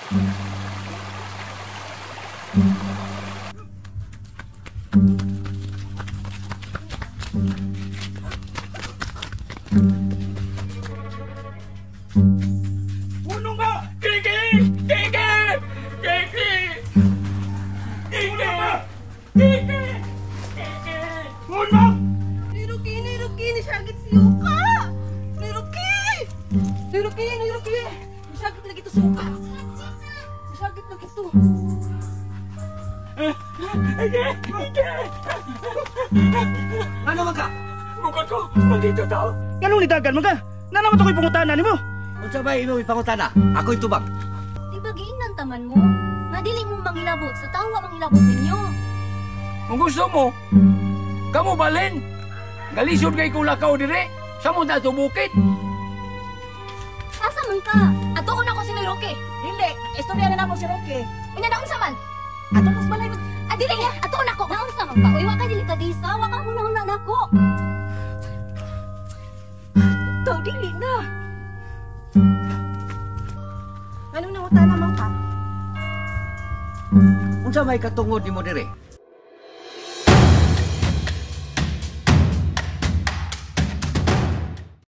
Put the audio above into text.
Punong ka! Kiki! Kiki! Kiki! Kiki! Kiki! Kiki! Punong! Niruki, Niruki, nisagit si Yuka! Niruki! Niruki, Niruki! Nisagit lagi to si Yuka. Nisagit lagi to. Kiki! Kiki! Ano man ka? Bukod ko, nandito tao. Nganong nidagan man ka? Nanaman ako'y pangutana nimo. Unsa ba imong ipangutana? Ako'y tubag. Di ba giingnan taman mo? Nga dili mo mangilabot sa tawo nga mangilabot ninyo. Kung gusto mo, kamo balin. Galisod kay kong lakaw dire. Sa mo na bukid. Asa man ka? Atuon ako si Niruki. Dili, istorya na namo si Roque. Unya naunsa man? Ato mas balay mo. Ah, dili nga, atuon ako. Naunsa man ka? Uy, wa ka dili ka disa, wa ka huna-huna nako. Ikaw, dili na. Anong nangutana man ka? Unsa may katungod nimo dire?